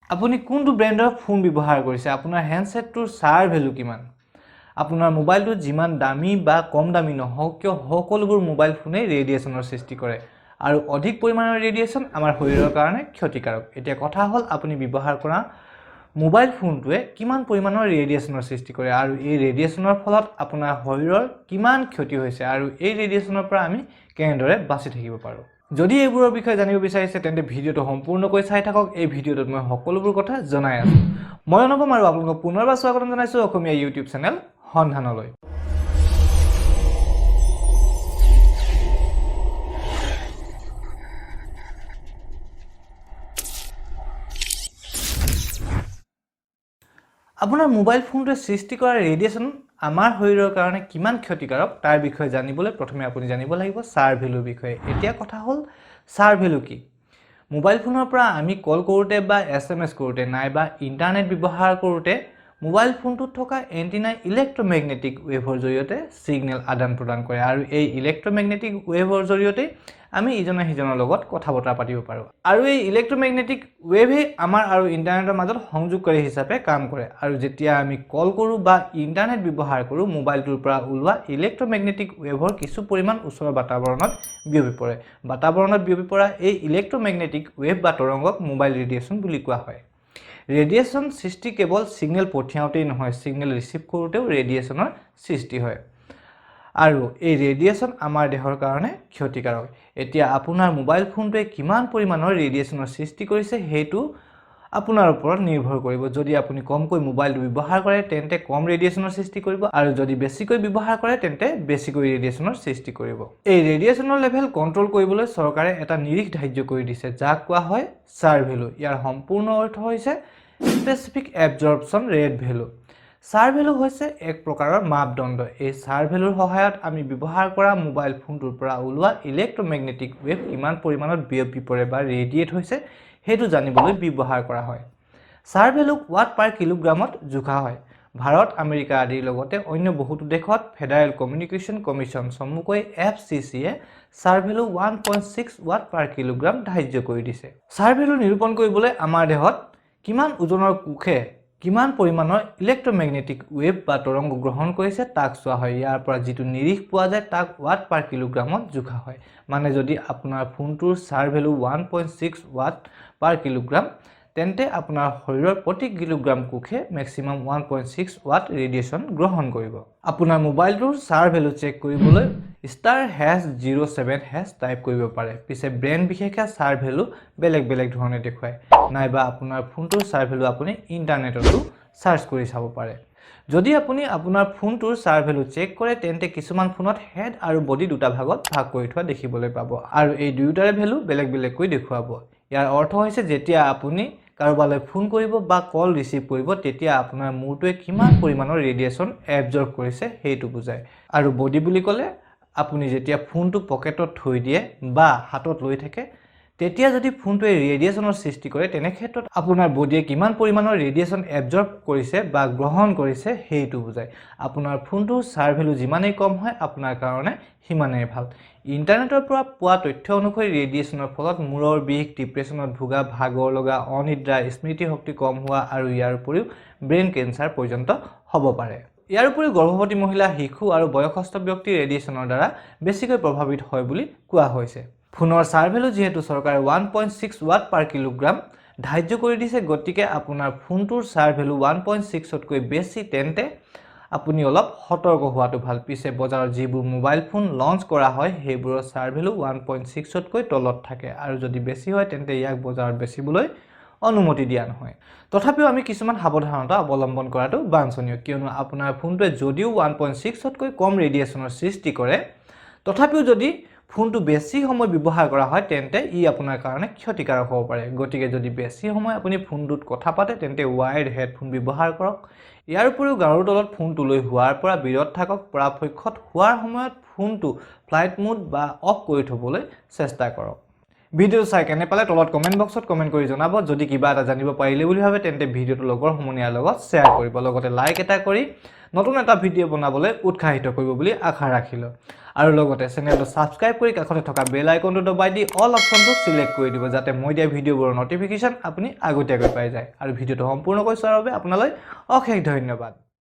আপুনি কোনটো ব্ৰেণ্ডৰ ফোন ব্যৱহাৰ কৰিছে? আপোনাৰ হেণ্ডছেটটোৰ ছাৰ ভেলু কিমান? আপোনাৰ মোবাইলটো যিমান দামী বা কম দামী নহওক কিয়, সকলোবোৰ মোবাইল ফোনেই ৰেডিয়েশ্যনৰ সৃষ্টি কৰে আৰু অধিক পৰিমাণৰ ৰেডিয়েশ্যন আমাৰ শৰীৰৰ কাৰণে ক্ষতিকাৰক। এতিয়া কথা হ'ল, আপুনি ব্যৱহাৰ কৰা মোবাইল ফোনটোৱে কিমান পৰিমাণৰ ৰেডিয়েশ্যনৰ সৃষ্টি কৰে আৰু এই ৰেডিয়েশ্যনৰ ফলত আপোনাৰ শৰীৰৰ কিমান ক্ষতি হৈছে আৰু এই ৰেডিয়েশ্যনৰ পৰা আমি কেনেদৰে বাচি থাকিব পাৰোঁ। যদি এইবোৰৰ বিষয়ে জানিব বিচাৰিছে, তেন্তে ভিডিঅ'টো সম্পূৰ্ণকৈ চাই থাকক। এই ভিডিঅ'টোত মই সকলোবোৰ কথা জনাই আছোঁ। মই অনুপম আৰু আপোনালোকক পুনৰবাৰ স্বাগতম জনাইছোঁ অসমীয়া ইউটিউব চেনেল সন্ধানলৈ। আপোনাৰ মোবাইল ফোনটোৱে সৃষ্টি কৰা ৰেডিয়েশ্যন আমাৰ শৰীৰৰ কাৰণে কিমান ক্ষতিকাৰক, তাৰ বিষয়ে জানিবলৈ প্ৰথমে আপুনি জানিব লাগিব ছাৰ ভেলুৰ বিষয়ে। এতিয়া কথা হ'ল, ছাৰ ভেলু কি? মোবাইল ফোনৰ পৰা আমি কল কৰোঁতে বা এছএমএছ কৰোঁতে নাইবা ইণ্টাৰনেট ব্যৱহাৰ কৰোঁতে মোবাইল ফোনটোত থকা এণ্টিনাই ইলেক্ট্ৰমেগনেটিক ৱেভৰ জৰিয়তে ছিগনেল আদান প্ৰদান কৰে আৰু এই ইলেক্ট্ৰমেগনেটিক ৱেভৰ জৰিয়তে আমি ইজনে সিজনৰ লগত কথা বতৰা পাতিব পাৰোঁ। আৰু এই ইলেক্ট্ৰমেগনেটিক ৱেভেই আমাৰ আৰু ইণ্টাৰনেটৰ মাজত সংযোগকাৰী হিচাপে কাম কৰে। আৰু যেতিয়া আমি কল কৰোঁ বা ইণ্টাৰনেট ব্যৱহাৰ কৰোঁ, মোবাইলটোৰ পৰা ওলোৱা ইলেক্ট্ৰমেগনেটিক ৱেভৰ কিছু পৰিমাণ ওচৰৰ বাতাবৰণত বিয়পি পৰে। বাতাবৰণত বিয়পি পৰা এই ইলেক্ট্ৰমেগনেটিক ৱেভ বা তৰংগক মোবাইল ৰেডিয়েশ্যন বুলি কোৱা হয়। ৰেডিয়েশ্যন সৃষ্টি কেৱল ছিগনেল পঠিয়াওঁতেই নহয়, ছিগনেল ৰিচিভ কৰোঁতেও ৰেডিয়েশ্যনৰ সৃষ্টি হয় আৰু এই ৰেডিয়েশ্যন আমাৰ দেহৰ কাৰণে ক্ষতিকাৰক। এতিয়া আপোনাৰ মোবাইল ফোনটোৱে কিমান পৰিমাণৰ ৰেডিয়েশ্যনৰ সৃষ্টি কৰিছে, সেইটো আপোনাৰ ওপৰত নিৰ্ভৰ কৰিব। যদি আপুনি কমকৈ মোবাইলটো ব্যৱহাৰ কৰে, তেন্তে কম ৰেডিয়েশ্যনৰ সৃষ্টি কৰিব আৰু যদি বেছিকৈ ব্যৱহাৰ কৰে, তেন্তে বেছিকৈ ৰেডিয়েশ্যনৰ সৃষ্টি কৰিব। এই ৰেডিয়েশ্যনৰ লেভেল কণ্ট্ৰল কৰিবলৈ চৰকাৰে এটা নিৰিখ ধাৰ্য কৰি দিছে, যাক কোৱা হয় ছাৰ ভেলু। ইয়াৰ সম্পূৰ্ণ অৰ্থ হৈছে specific absorption rate value. Sir value হৈছে এক প্ৰকাৰৰ মাপদণ্ড। এই ছাৰ ভেলুৰ সহায়ত আমি ব্যৱহাৰ কৰা মোবাইল ফোনটোৰ পৰা ওলোৱা ইলেক্ট্ৰমেগনেটিক ৱেভ কিমান পৰিমাণত বিয়পি পৰে বা ৰেডিয়েট হৈছে, সেইটো জানিবলৈ ব্যৱহাৰ কৰা হয়। ছাৰ ভেলুক ৱাট পাৰ কিলোগ্ৰামত জোখা হয়। ভাৰত, আমেৰিকা আদিৰ লগতে অন্য বহুতো দেশত ফেডাৰেল কমিউনিকেশ্যন কমিশ্যন, চমুকৈ এফচিচিয়ে SAR value 1.6 watt per kilogram ধাৰ্য কৰি দিছে। ছাৰ ভেলু নিৰূপণ কৰিবলৈ আমাৰ দেহত কিমান ওজনৰ কোষে কিমান পৰিমাণৰ ইলেক্ট্ৰমেগনেটিক ৱেভ বা তৰংগ গ্ৰহণ কৰিছে, তাক চোৱা হয়। ইয়াৰ পৰা যিটো নিৰিখ পোৱা যায়, তাক ৱাট পাৰ কিলোগ্ৰামত জোখা হয়। মানে যদি আপোনাৰ ফোনটোৰ SAR value 1.6 watt per kilogram, তেন্তে আপোনাৰ শৰীৰৰ প্ৰতি কিলোগ্ৰাম কোষে maximum 1.6 watt radiation গ্ৰহণ কৰিব। আপোনাৰ মোবাইলটোৰ ছাৰ ভেলু চেক কৰিবলৈ *#07# type কৰিব পাৰে। পিছে ব্ৰেণ্ড বিশেষে ছাৰ ভেলু বেলেগ বেলেগ ধৰণে দেখুৱায়। নাইবা আপোনাৰ ফোনটোৰ ছাৰ ভেলু আপুনি ইণ্টাৰনেটতো চাৰ্চ কৰি চাব পাৰে। যদি আপুনি আপোনাৰ ফোনটোৰ ছাৰ ভেলু চেক কৰে, তেন্তে কিছুমান ফোনত হেড আৰু বডি দুটা ভাগত ভাগ কৰি থোৱা দেখিবলৈ পাব আৰু এই দুয়োটাৰে ভেলু বেলেগ বেলেগকৈ দেখুৱাব। ইয়াৰ অৰ্থ হৈছে, যেতিয়া আপুনি কাৰোবালৈ ফোন কৰিব বা কল ৰিচিভ কৰিব, তেতিয়া আপোনাৰ মূৰটোৱে কিমান পৰিমাণৰ ৰেডিয়েশ্যন এবজৰ্ব কৰিছে, সেইটো বুজায়। আৰু বডি বুলি ক'লে আপুনি যেতিয়া ফোনটো পকেটত থৈ দিয়ে বা হাতত লৈ থাকে, তেতিয়া যদি ফোনটোৱে ৰেডিয়েশ্যনৰ সৃষ্টি কৰে, তেনে ক্ষেত্ৰত আপোনাৰ বডিয়ে কিমান পৰিমাণৰ ৰেডিয়েশ্যন এবজৰ্ব কৰিছে বা গ্ৰহণ কৰিছে, সেইটো বুজায়। আপোনাৰ ফোনটোৰ ছাৰ ভেলু যিমানেই কম হয়, আপোনাৰ কাৰণে সিমানেই ভাল। ইণ্টাৰনেটৰ পৰা পোৱা তথ্য অনুসৰি ৰেডিয়েশ্যনৰ ফলত মূৰৰ বিষ, ডিপ্ৰেশ্যনত ভোগা, ভাগৰ লগা, অনিদ্ৰা, স্মৃতিশক্তি কম হোৱা আৰু ইয়াৰ উপৰিও ব্ৰেইন কেঞ্চাৰ পৰ্যন্ত হ'ব পাৰে। ইয়াৰ উপৰিও গৰ্ভৱতী মহিলা, শিশু আৰু বয়সস্থ ব্যক্তি ৰেডিয়েশ্যনৰ দ্বাৰা বেছিকৈ প্ৰভাৱিত হয় বুলি কোৱা হৈছে। ফোনৰ ছাৰ ভেলু যিহেতু চৰকাৰে 1.6 watt per kilogram ধাৰ্য কৰি দিছে, গতিকে আপোনাৰ ফোনটোৰ ছাৰ ভেলু 1.6তকৈ বেছি, তেন্তে আপুনি অলপ সতৰ্ক হোৱাটো ভাল। পিছে বজাৰত যিবোৰ মোবাইল ফোন লঞ্চ কৰা হয়, সেইবোৰৰ ছাৰ ভেলু 1.6তকৈ তলত থাকে আৰু যদি বেছি হয়, তেন্তে ইয়াক বজাৰত বেচিবলৈ অনুমতি দিয়া নহয়। তথাপিও আমি কিছুমান সাৱধানতা অৱলম্বন কৰাটো বাঞ্ছনীয়, কিয়নো আপোনাৰ ফোনটোৱে যদিও 1.6তকৈ কম ৰেডিয়েশ্যনৰ সৃষ্টি কৰে, তথাপিও যদি ফোনটো বেছি সময় ব্যৱহাৰ কৰা হয়, তেন্তে ই আপোনাৰ কাৰণে ক্ষতিকাৰক হ'ব পাৰে। গতিকে যদি বেছি সময় আপুনি ফোনটোত কথা পাতে, তেন্তে ৱায়াৰ্ড হেডফোন ব্যৱহাৰ কৰক। ইয়াৰ উপৰিও গাৰুৰ তলত ফোনটো লৈ শোৱাৰ পৰা বিৰত থাকক। পৰাপক্ষত শোৱাৰ সময়ত ফোনটো ফ্লাইট মোড বা অফ কৰি থ'বলৈ চেষ্টা কৰক। ভিডিঅ'টো চাই কেনে পালে, তলত কমেণ্ট বক্সত কমেণ্ট কৰি জনাব। যদি কিবা এটা জানিব পাৰিলে বুলি ভাবে, তেন্তে ভিডিঅ'টো লগৰ সমনীয়াৰ লগত শ্বেয়াৰ কৰিব। লগতে লাইক এটা কৰি নতুন এটা ভিডিঅ' বনাবলৈ উৎসাহিত কৰিব বুলি আশা ৰাখিলোঁ। আৰু লগতে চেনেলটো ছাবস্ক্ৰাইব কৰি কাষতে থকা বেল আইকনটো দবাই দি অল অপশ্যনটো চিলেক্ট কৰি দিব, যাতে মই দিয়া ভিডিঅ'বোৰৰ ন'টিফিকেশ্যন আপুনি আগতীয়াকৈ পাই যায়। আৰু ভিডিঅ'টো সম্পূৰ্ণকৈ চোৱাৰ বাবে আপোনালৈ অশেষ ধন্যবাদ।